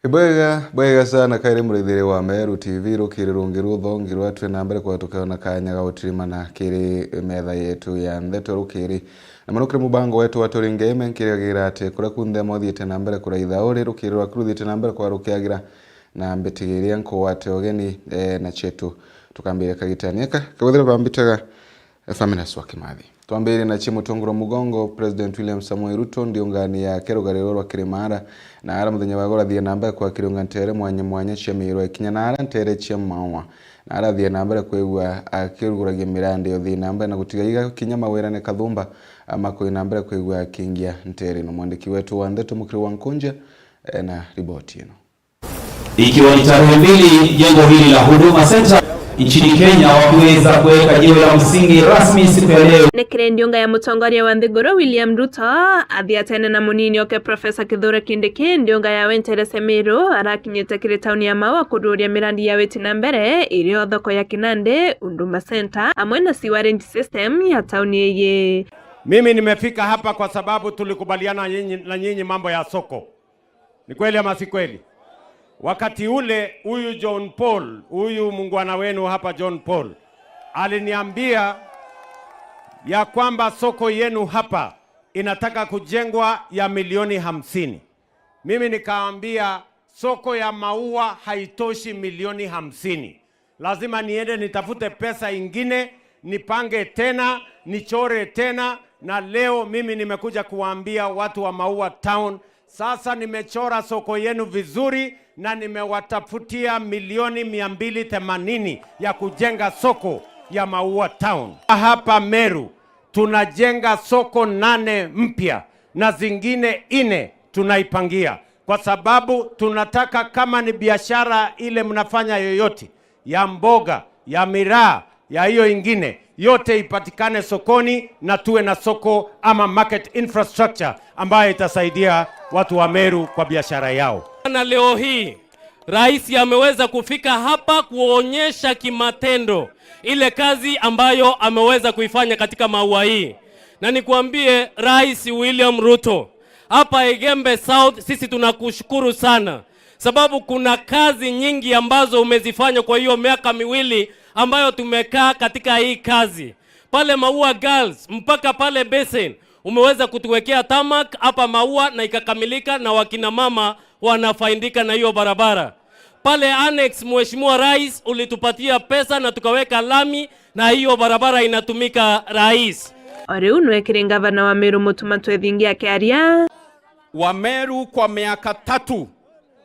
Bwega bwega sana kaire murithire wa Meru TV rukiri rungi ruthongi rwatwe na mbere kwa tukiona kanya ga gutirimana kiri metha yetu ya ndeto rukiri na manukire mubango wetu wa turingeme nkiriagira ati kuria kunthe mothiete na mbere kuraitha uri rukiri rwaku ruthiete na mbere kwa rukiagira na mbitigiria nkuwate ugeni na chetu tukambire kagitaniaka kawithira bambitaga Faminas wa Kimathi twambire na chimutongoro mugongo President William Samoei Ruto ndiungani ya kerugariro rwa Kirimara na ara muthenya wa gurathie na mbere kwa kirunga ntere mwanya mwanya cia miro ikinya na ara ntere cia maua na arathie na mbere kwigua akiruguragia mirandi uthie na mbere na gutiga iga kinya mawira ne kathumba amakui na mbere kwigua akingia ntere no mwandiki wetu wa ndeto mukiri wa nkunja na riboti ino. Ikiwa ni tarehe 2 jengo hili la Huduma Center nchini Kenya wakiweza kuweka jiwe la msingi rasmi siku ya leo. Nekire ndiunga ya mutongoria wa nthiguru William Ruto athiatene na munini oke Professor Kithure Kindiki ndiunga ya Wenterese Miru arakinyite kiri tauni ya Maua kururia mirandi ya witi na mbere irio thoko ya Kinandi Huduma Center amwe na sewerage system ya tauni iyi. Mimi nimefika hapa kwa sababu tulikubaliana na nyinyi mambo ya soko. Ni kweli ama si kweli? Wakati ule huyu John Paul, huyu mungwana wenu hapa John Paul, aliniambia ya kwamba soko yenu hapa inataka kujengwa ya milioni 50. Mimi nikaambia soko ya Maua haitoshi milioni 50. Lazima niende nitafute pesa ingine, nipange tena, nichore tena. Na leo mimi nimekuja kuwaambia watu wa Maua Town, sasa nimechora soko yenu vizuri na nimewatafutia milioni 280 ya kujenga soko ya Maua Town. Hapa Meru tunajenga soko 8 mpya na zingine 4 tunaipangia, kwa sababu tunataka kama ni biashara ile mnafanya yoyote ya mboga, ya miraa, ya hiyo ingine yote ipatikane sokoni, na tuwe na soko ama market infrastructure ambayo itasaidia watu wa Meru kwa biashara yao. Na leo hii rais ameweza kufika hapa kuonyesha kimatendo ile kazi ambayo ameweza kuifanya katika Maua hii. Na nikuambie Rais William Ruto, hapa Igembe South sisi tunakushukuru sana, sababu kuna kazi nyingi ambazo umezifanya kwa hiyo miaka miwili ambayo tumekaa katika hii kazi. Pale Maua Girls mpaka pale Basin umeweza kutuwekea tarmac hapa Maua na ikakamilika, na wakina mama wanafaidika na hiyo barabara. Pale Annex, Mheshimiwa Rais, ulitupatia pesa na tukaweka lami na hiyo barabara inatumika rais. Oriu nwekire ngavana wa Meru Mutuma Twethingi akiaria. Wa Meru kwa miaka 3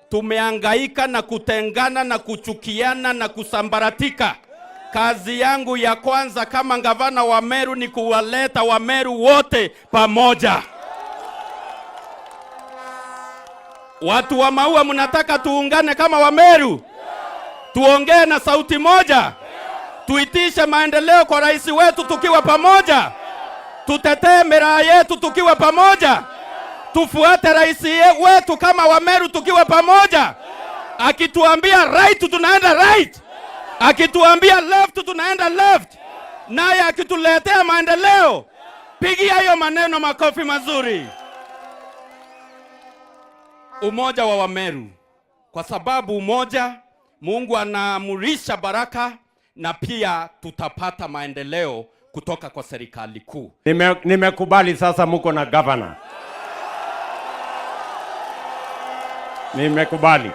tumehangaika na kutengana na kuchukiana na kusambaratika. Kazi yangu ya kwanza kama gavana wa Meru ni kuwaleta wa Meru wote pamoja. Watu wa Maua, mnataka tuungane kama wa Meru? Tuongee na sauti moja? Tuitishe maendeleo kwa rais wetu tukiwa pamoja? Tutetee miraa yetu tukiwa pamoja? Tufuate rais wetu kama wa Meru tukiwa pamoja? Akituambia right tunaenda right, akituambia left tunaenda left, naye akituletea maendeleo. Pigia hiyo maneno makofi mazuri. Umoja wa Wameru, kwa sababu umoja, Mungu anaamurisha baraka na pia tutapata maendeleo kutoka kwa serikali kuu. Nimekubali sasa muko na governor. Nimekubali.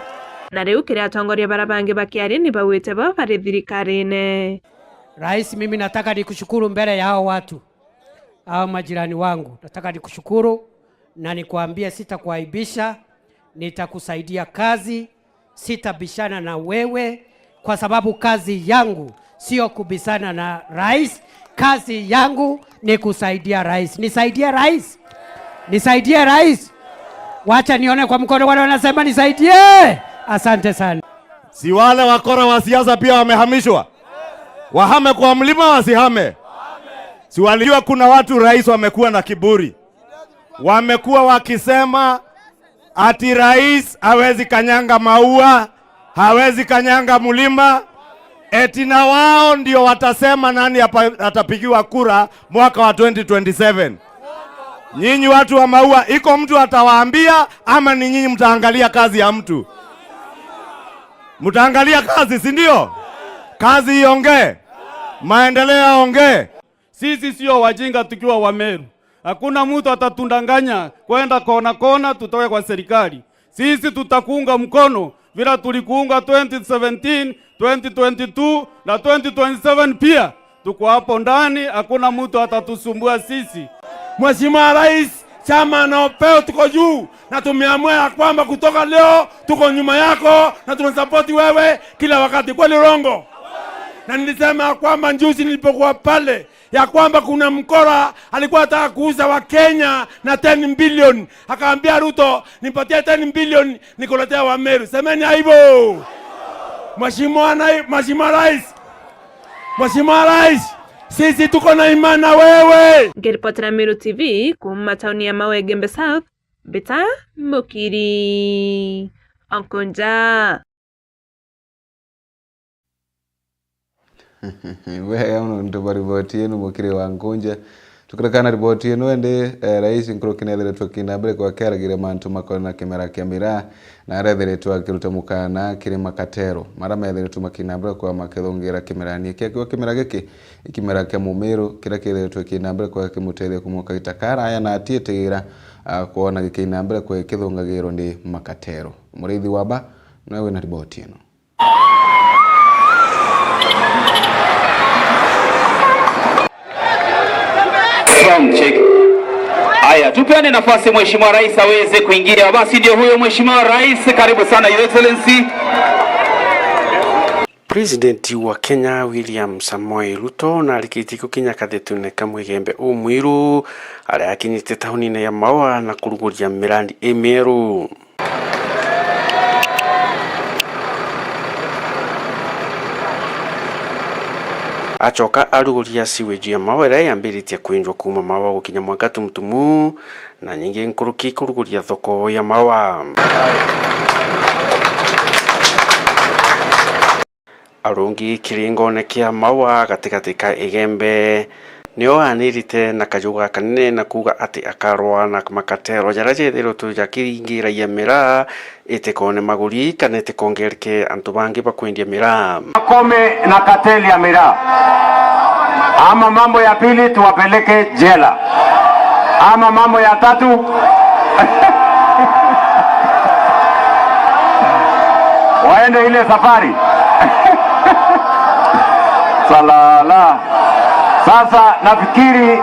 Na riu kiria atongoria bara bangi bakiaria ni bawite bo bari thirikari-ini. Rais, mimi nataka nikushukuru mbele ya hao watu, hao majirani wangu. Nataka nikushukuru na nikuambie sitakuaibisha, nitakusaidia kazi, sitabishana na wewe kwa sababu kazi yangu sio kubisana na rais. Kazi yangu ni kusaidia rais. Nisaidie rais. Nisaidie rais. Wacha nione kwa mkono wale wanasema nisaidie. Asante sana. Si wale wakora wa siasa pia wamehamishwa? Wahame kwa mlima wasihame? Si walijua kuna watu rais wamekuwa na kiburi. Wamekuwa wakisema ati rais hawezi kanyanga maua, hawezi kanyanga mlima. Eti na wao ndio watasema nani atapigiwa kura mwaka wa 2027. Nyinyi watu wa Maua, iko mtu atawaambia ama ni nyinyi mtaangalia kazi ya mtu? Mtaangalia kazi, si ndio? Kazi iongee, maendeleo yaongee. Sisi sio wajinga tukiwa Wameru. Hakuna mtu atatundanganya kwenda kona kona tutoke kwa serikali. Sisi tutakuunga mkono vile tulikuunga 2017, 2022 na 2027 pia. Tuko hapo ndani, hakuna mtu atatusumbua sisi. Mheshimiwa Rais, chama na upeo tuko juu na tumeamua ya kwamba kutoka leo tuko nyuma yako na tunasapoti wewe kila wakati. Kweli rongo? Na nilisema kwamba juzi nilipokuwa pale ya kwamba kuna mkora alikuwa anataka kuuza wa Kenya na 10 billion, akaambia Ruto nipatie 10 billion nikuletea wa Meru. Semeni aibu. Mheshimiwa Rais, Mheshimiwa Rais, sisi tuko na imani na wewe. Ngiripotera Meru TV kuma tauni ya Mawe Gembe South, Bita Mukiri Onkunja. Wega muno ntuba riboti enu mukiri wa nkunja tukirekana riboti enu ende rais nkuruki nethiretwo kina mbere kwa keragire mantu makona na kimera kia miraa na arethiretwo akiruta mukana kiri makatero mara methiretwo makina mbere kwa makithungira kimerani kia kimera giki ikimera kia mumiru kiria kithiretwo kina mbere kwa kimutethia kumoka itakara aya na atietegira kuona gikina mbere kwa kithungagirwo ni makatero. Murithi waba nawe na riboti eno. Check. Haya, tupeane nafasi Mheshimiwa Rais aweze kuingia. Basi ndio huyo Mheshimiwa Rais, karibu sana Your Excellency. President wa Kenya William Samoei Ruto na arikitie gukinya kathetune kamwe gembe umwiru aria akinyite tauni-ini ya Maua na kuruguria mirandi imieru. Acoka aruguria sewage ya Maua ĩrĩa yambĩrĩtie kwinjwo kuma Maua gukinya mwaka tumutumu na nyingi nkuruki kuruguria thoko ya Maua. Arungi kiringone kia Maua gatigati ka Igembe nio anirite na kajuga kanene na kuga ati akarwa na makatero jaria jethirwo tu jakiringiragia miraa itikone maguri kana itikongereke antu bangi bakwendia miraa. Kome na kateli ya miraa, ama mambo ya pili tuwapeleke jela, ama mambo ya tatu waende ile safari. Salala. Sasa nafikiri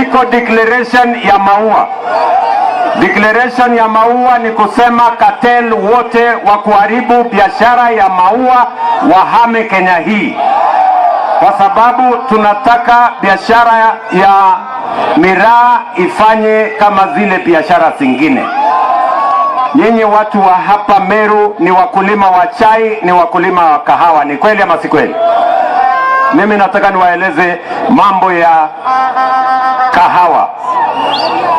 iko declaration ya Maua. Declaration ya Maua ni kusema cartel wote wa kuharibu biashara ya maua wahame Kenya hii, kwa sababu tunataka biashara ya miraa ifanye kama zile biashara zingine. Nyinyi watu wa hapa Meru ni wakulima wa chai, ni wakulima wa kahawa, ni kweli ama si kweli? Mimi nataka niwaeleze mambo ya kahawa.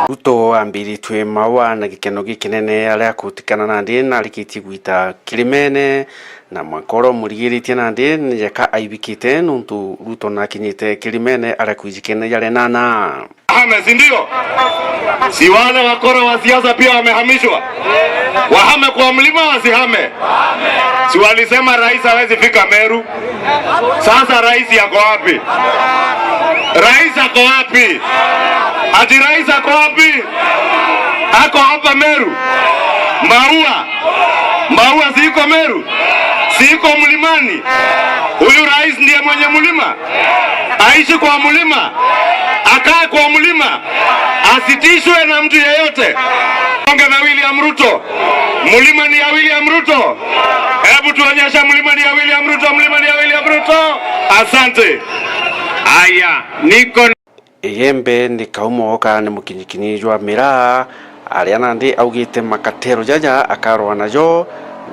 Ruto ambiritwe Maua na gikeno gikinene aria akutikana na ndi na arikitie gwita kirimene na mwakoro murigiritie na ndi yaka aibikite nuntu Ruto na akinyite kirimene aria kwijikene yare nana. Wahame, si ndio? Si wale wakora wa siasa pia wamehamishwa? Wahame kwa mlima wasihame? Si walisema rais hawezi fika Meru? Sasa rais yako wapi? Rais ako wapi? Ati rais ako wapi? Ako hapa Meru. Maua. Maua siko Meru. Siko mlimani. Huyu rais ndiye mwenye mlima. Aishi kwa mlima. Akae kwa mlima. Asitishwe na mtu yeyote. Onge na William Ruto. Mlima ni ya William Ruto. Hebu tuonyeshe mlima ni ya William Ruto, mlima ni ya William Ruto. Asante. Aya, niko Igembe ni kaumo ka ni mukinyikinyi jwa miraa aria nandi augite makatero jaja akarwa najo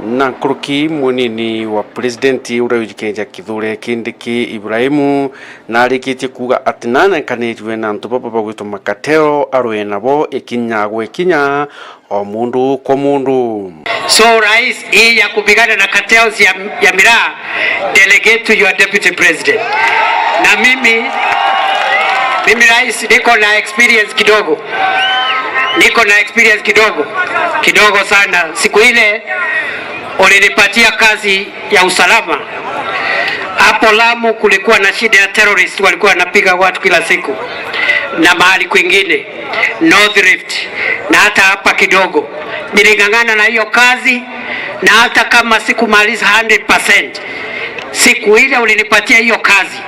na nkuruki munini wa presidenti uria wijikeja Kithure Kindiki Ibrahimu na arikitie kuga ati nanekaniriwe na antu baba bagwitwo makatero arwe nabo ikinya gwekinya o mundu kwa mundu. So rais, hii ya kupigana na cartels ya miraa, delegate to your deputy president. Na mimi rais niko na experience kidogo. Niko na experience kidogo. Kidogo sana. Siku ile Ulinipatia kazi ya usalama. Hapo Lamu kulikuwa na shida ya terrorist, walikuwa wanapiga watu kila siku, na mahali kwingine North Rift na hata hapa kidogo. Niling'ang'ana na hiyo kazi, na hata kama sikumaliza 100%, siku ile ulinipatia hiyo kazi,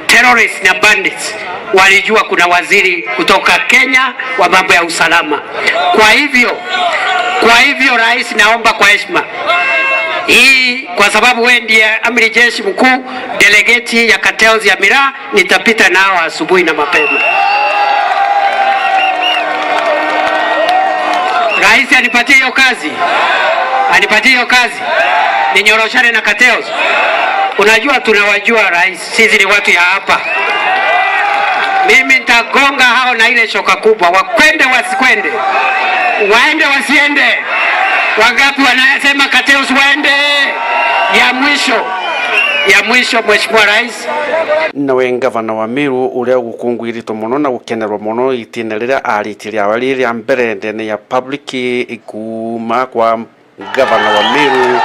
terrorists na bandits walijua kuna waziri kutoka Kenya wa mambo ya usalama. Kwa hivyo rais, naomba kwa heshima hii, kwa sababu wewe ndiye amiri jeshi mkuu, delegate ya cartels ya miraa, nitapita nao asubuhi na mapema. Rais anipatie hiyo kazi, anipatie hiyo kazi, ninyoroshane na cartels. Unajua tunawajua rais, sisi ni watu ya hapa. Mimi nitagonga hao na ile shoka kubwa, wakwende wasikwende, waende wasiende. Wangapi wanasema cartels waende? Ya mwisho, ya mwisho, Mheshimiwa Rais, Nawe ngavana wa Meru uria gukungwiritwo muno na gukenerwo muno itina riria aritie riawa ri mbere ndene ya public kuma kwa gavana wa Meru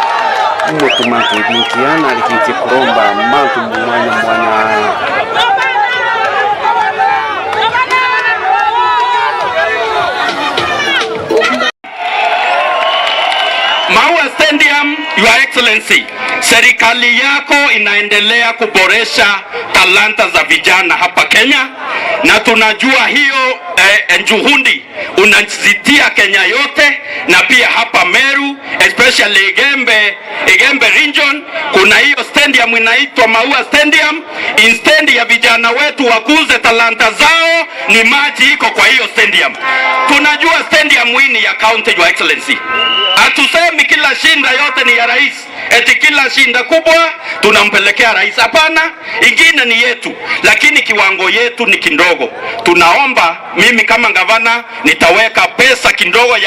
Mutumantu Nkiana arikitie kuromba mantu mwanya mwanya. Maua Stadium, Your Excellency, serikali yako inaendelea kuboresha talanta za vijana hapa Kenya, na tunajua hiyo juhudi unazitia Kenya yote na pia hapa Meru, especially Igembe region, kuna hiyo stadium inaitwa Maua Stadium. Instead ya vijana wetu wakuze talanta zao, ni maji iko kwa hiyo stadium. Tunajua stadium hii ni ya county, Your Excellency. Hatusemi kila shinda yote ni ya rais, eti kila shinda kubwa tunampelekea rais. Hapana, ingine ni yetu, lakini kiwango yetu ni kidogo. Tunaomba, mimi kama gavana nitaweka pesa kidogo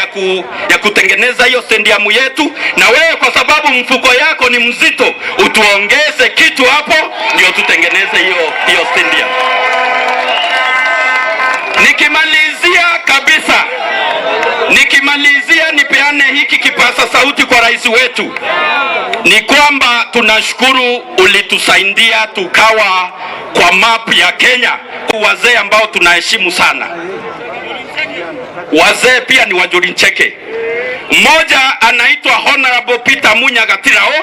ya kutengeneza hiyo stadium yetu, na wewe kwa sababu mfuko yako ni mzito, utuongeze kitu hapo ndio tutengeneze hiyo stadium. Nikimalizia kabisa, nikimalizia nipeane hiki kipasa sauti kwa rais wetu, ni kwamba tunashukuru ulitusaidia tukawa kwa map ya Kenya. Wazee ambao tunaheshimu sana, wazee pia ni Wajuri Ncheke. Mmoja anaitwa Honorable Peter Munya Gatirao,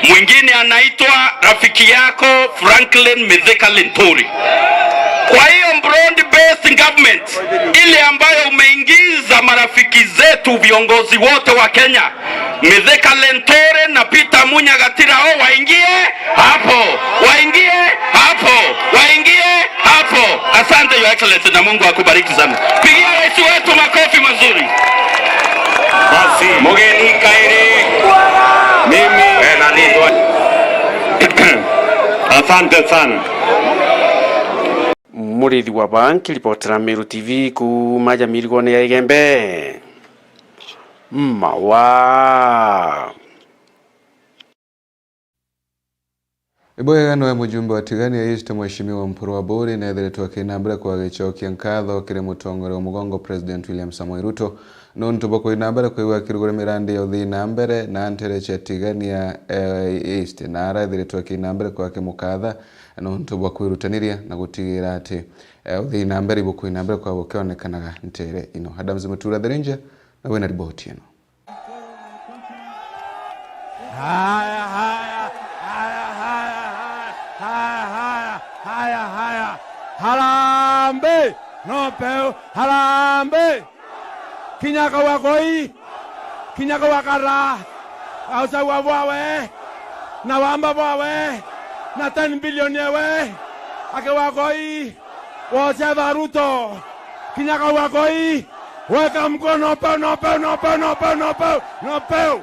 mwingine anaitwa rafiki yako Franklin Mithika Linturi. Kwa hiyo broad based government ile ambayo umeingiza marafiki zetu viongozi wote wa Kenya, Mithika Linturi na Peter Munya Gatirao waingie hapo, waingie hapo, waingie hapo. Asante, Your Excellency, na Mungu akubariki sana. Pigia rais wetu makofi mazuri. Basi mugeni kairi mimi nani. Asante sana. Murithi wa banki ripotera Meru TV kuma jamirigone ya Igembe Mawa. Ibwega nowe mujumbe wa Tigania East Mheshimiwa Mpuru Aburi nethiritwe akina kwa gicokia nkatho kiri mutongoria wa mugongo President William Samoei Ruto nontu bwa kuina mbere kuigua akirugura mirandi ya uthii na mbere na ntere cia Tigania East na arethiritwe akina mbere kwa akimukatha nontu bwa kwirutaniria na gutigira ati uthii na mbere ibukuina mbere kwa gukionekanaga ntere ino. Adams Mutura the Ranger na wena riboti ino. Haya, haya, haya, haya, haya, haya, haya, haya. Harambee! No peu, harambee! Kinyaka wakoi, kinyaka wakara, ausa wawe, na wamba wawe, na 10 billion yewe, ake wakoi, woseva Ruto, kinyaka wakoi, weka mkono peu, no peu, no peu, no peu, no peu, no peu.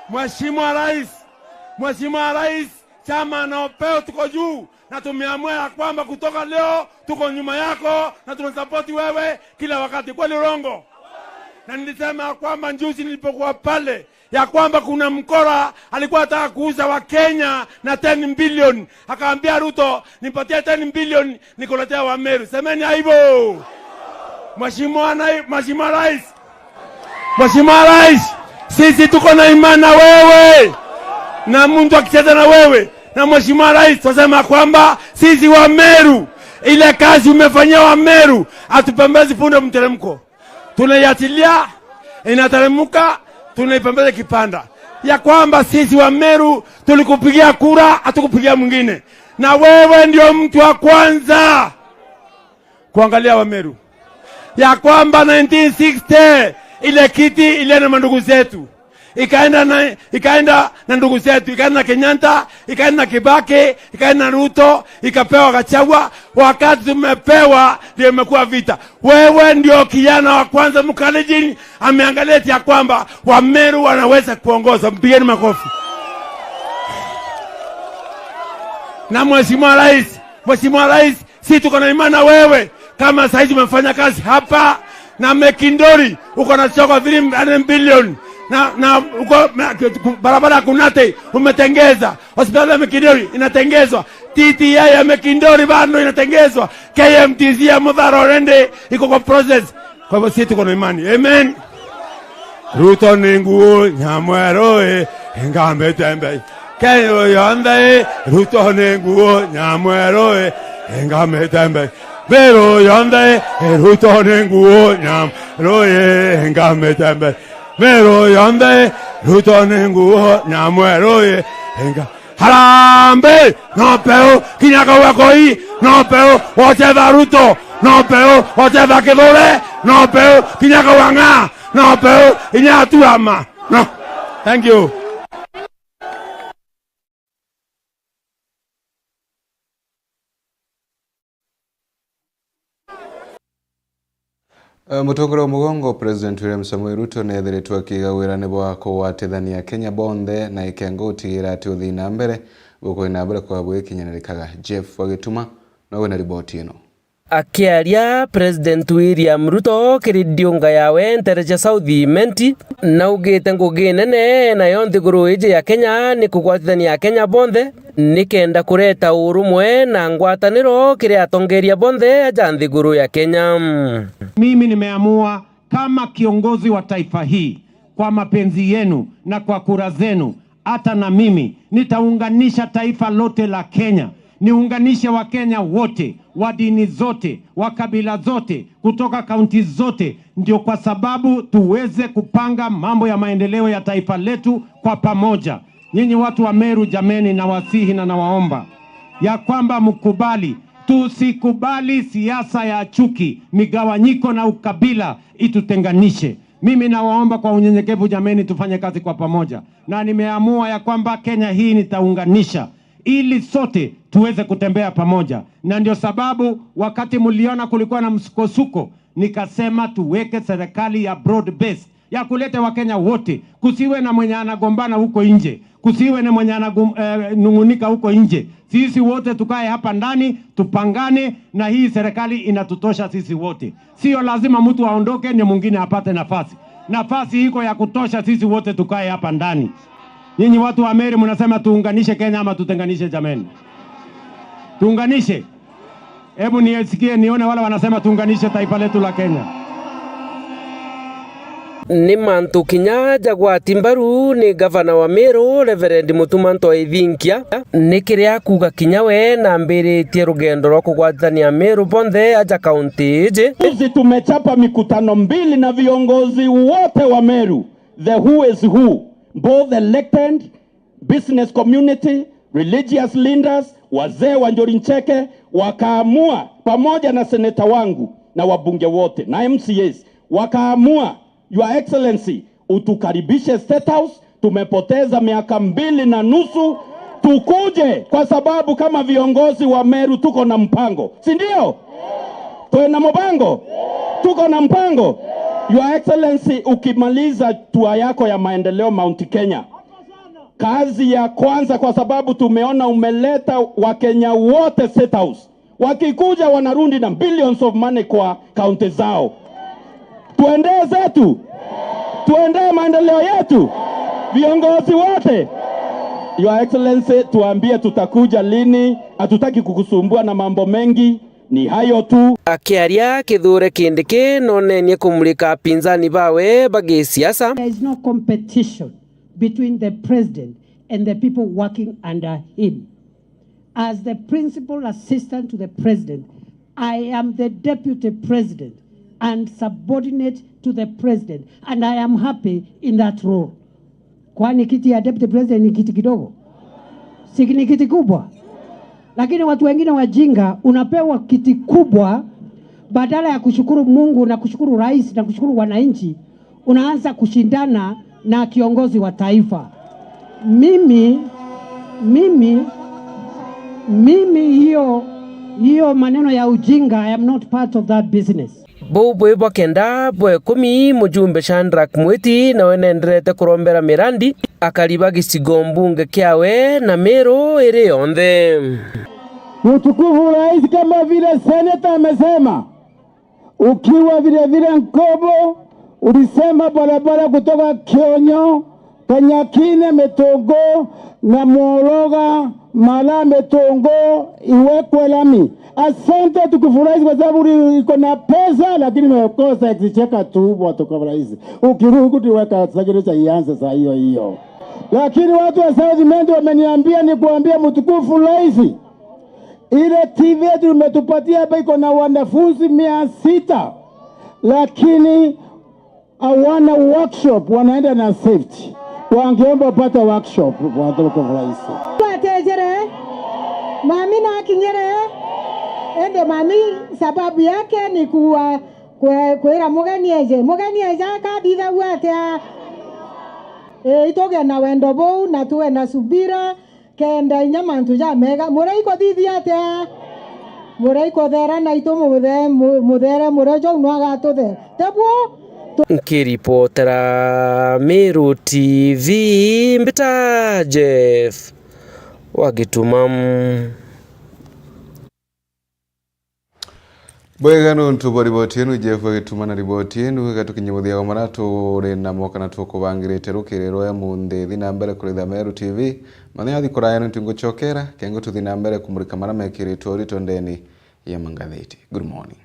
Mheshimiwa Rais, Mheshimiwa Rais, chama na upeo tuko juu na tumeamua ya kwamba kutoka leo tuko nyuma yako na tunasapoti wewe kila wakati. Kweli urongo? Na nilisema ya kwamba juzi nilipokuwa pale ya kwamba kuna mkora alikuwa anataka kuuza wa Kenya na 10 billion, akaambia Ruto nipatie 10 billion nikuletea wa Meru. Semeni aibu. Mheshimiwa Rais, Mheshimiwa Rais, Sisi tuko na imani na wewe, na mtu akicheza na wewe na Mheshimiwa Rais, tunasema kwamba sisi wa Meru, ile kazi umefanyia wa Meru, hatupembezi punde mteremko, tunaiachilia inateremka, tunaipembeza kipanda, ya kwamba sisi wa Meru tulikupigia kura, hatukupigia mwingine, na wewe ndio mtu wa kwanza kuangalia wa Meru, ya kwamba 1960 ile kiti ile na ndugu zetu ikaenda na ndugu zetu, ikaenda na Kenyatta, ikaenda na Kibaki, ikaenda na Ruto, ikapewa Gachagua. Wakati tumepewa ndio imekuwa vita. Wewe ndio kijana wa kwanza Mkalenjin ameangalia ya kwamba Wameru wanaweza kuongoza. Mpigeni makofi. Na Mheshimiwa Rais, Mheshimiwa Rais, si tuko na imani na wewe. Kama saizi umefanya kazi hapa na Mekindori, uko na soko 3 billion na uko barabara ya Kunate umetengeza, hospitali ya Mekindori inatengezwa, TTI ya Mekindori bado inatengezwa, KMTC ya Muthara already iko kwa process. Kwa hivyo sisi tuko na imani. Amen. Ruto ni nguo nyamwero ngambe tembe Kenya yonthe. Ruto ni nguo nyamwero ngambe tembe Meru yonthe. Ruto ni nguo nyamwero ngambe tembe Meru yonthe. Ruto ni nguo nyamwero nga Harambee no peu kinya koi no peu ochetha Ruto no peu ochetha Kithure no peu kinya kawanga no peu inya tuama no. Thank you. Mũtongoria wa mũgongo President William Samoei Ruto nĩethiritwo akiuga wĩra nĩ bwa kũgwatithania Kenya bonthe na ikenga gũtigĩrĩra atĩ ũthii na mbere gũkũĩ na mbere kwa gwĩkinyanĩrĩkaga. Jeff Wagĩtuma no wĩna riboti ĩno. Akiaria President William Ruto kiri ndiunga yawe Nterecha South Menti naugite ngugi nene nayo nthiguru iji ya Kenya ni kugwatithania Kenya bonthe nikenda kureta urumwe na ngwataniro kiri atongeria bonthe aja nthiguru ya Kenya. Mimi nimeamua kama kiongozi wa taifa hii, kwa mapenzi yenu na kwa kura zenu, hata na mimi nitaunganisha taifa lote la Kenya, niunganishe Wakenya wote wa dini zote, wa kabila zote, kutoka kaunti zote, ndio kwa sababu tuweze kupanga mambo ya maendeleo ya taifa letu kwa pamoja. Nyinyi watu wa Meru, jameni, nawasihi na nawaomba ya kwamba mkubali, tusikubali siasa ya chuki, migawanyiko na ukabila itutenganishe. Mimi nawaomba kwa unyenyekevu, jameni, tufanye kazi kwa pamoja, na nimeamua ya kwamba Kenya hii nitaunganisha ili sote tuweze kutembea pamoja, na ndio sababu wakati mliona kulikuwa na msukosuko, nikasema tuweke serikali ya broad base ya kuleta Wakenya wote, kusiwe na mwenye anagombana huko nje, kusiwe na mwenye ananung'unika huko nje. Sisi wote tukae hapa ndani tupangane, na hii serikali inatutosha sisi wote. Sio lazima mtu aondoke ni mwingine apate nafasi. Nafasi iko ya kutosha, sisi wote tukae hapa ndani. Nyinyi watu wa Meru mnasema tuunganishe Kenya ama tutenganishe? Jameni, tuunganishe. Hebu nisikie nione wale wanasema tuunganishe taifa letu la Kenya. Ni mantu kinya jagwati mbaru ni gavana wa Meru Reverend Mutuma Ntoithinkia ni kiria kuga kinya we na mbiritie rugendo rwa kugwatithania Meru bonthe aja kaunti iji. Sisi tumechapa mikutano mbili na viongozi wote wa Meru, the who is who, both elected, business community, religious leaders, wazee wa Njuri Ncheke, wakaamua pamoja na seneta wangu na wabunge wote na MCAs, wakaamua, Your Excellency, utukaribishe State House. Tumepoteza miaka 2.5, tukuje kwa sababu kama viongozi wa Meru tuko na mpango, si ndio? Tuwe na mpango, tuko na mpango. Your Excellency, ukimaliza tour yako ya maendeleo Mount Kenya, kazi ya kwanza, kwa sababu tumeona umeleta Wakenya wote State House, wakikuja wanarudi na billions of money kwa kaunti zao. Tuendee zetu, tuendee maendeleo yetu, viongozi wote. Your Excellency, tuambie tutakuja lini. Hatutaki kukusumbua na mambo mengi. Ni hayo tu. Akiaria Kithure Kindiki nonenie kumulika pinzani bawe bagisiasa. There is no competition between the president and the people working under him. As the principal assistant to the president, I am the deputy president and subordinate to the president, and I am happy in that role. Kwani kiti ya deputy president ni kiti kidogo? Si ni kiti kubwa? Lakini watu wengine wajinga, unapewa kiti kubwa, badala ya kushukuru Mungu na kushukuru rais na kushukuru wananchi, unaanza kushindana na kiongozi wa taifa. Mimi hiyo maneno ya ujinga, I am not part of that business. Bubwe bwa kenda bwa ikumi mujumbe Shadrack Mwiti nawe nenderete kurombera mirandi akariba gicigo mbunge kiawe na Meru iri yonthe. Mtukufu Rais, kama vile seneta amesema, ukiwa vile vile Nkobo ulisema barabara kutoka Kionyo Kanyakine Metongo na Mworoga Mala Metongo iwekwe lami. Asante tukufu Rais, kwa sababu iko na pesa lakini umekosa exchequer tu bwana Rais. Ukirudi tuweka sakiri ianze saa hiyo hiyo. Lakini watu wa South Mendi wameniambia nikuambie mtukufu Rais, ile TV yetu umetupatia hapa iko na wanafunzi 600 lakini hawana workshop, wanaenda na safety. Wangeomba pata workshop mtukufu Rais. Atejere mami na kinyere ende mami, sababu yake ni kuwa kwera mugeni eje mugeni eje akaditha atia itoge na wendo bou na tuwe na subira kenda inya mantu ja mega murai ko thithi atia murai ko thera na itu muthere murejo no agatuthe tebuo. Nkiripotera Meru TV mbita Jeff Wagitumam. Bwega nuntu bwa riboti yenu Jeff Wagituma na riboti yenu gatukinyimuthia wa mara turi na moka na tukubangirite rukiri rwa munthi thi na mbere kuritha Meru TV mathenya thi kuraya nuntu ngucokera kengo tuthi na mbere kumurika mara mekiritwo rito ndeni ya mangatheti. Good morning.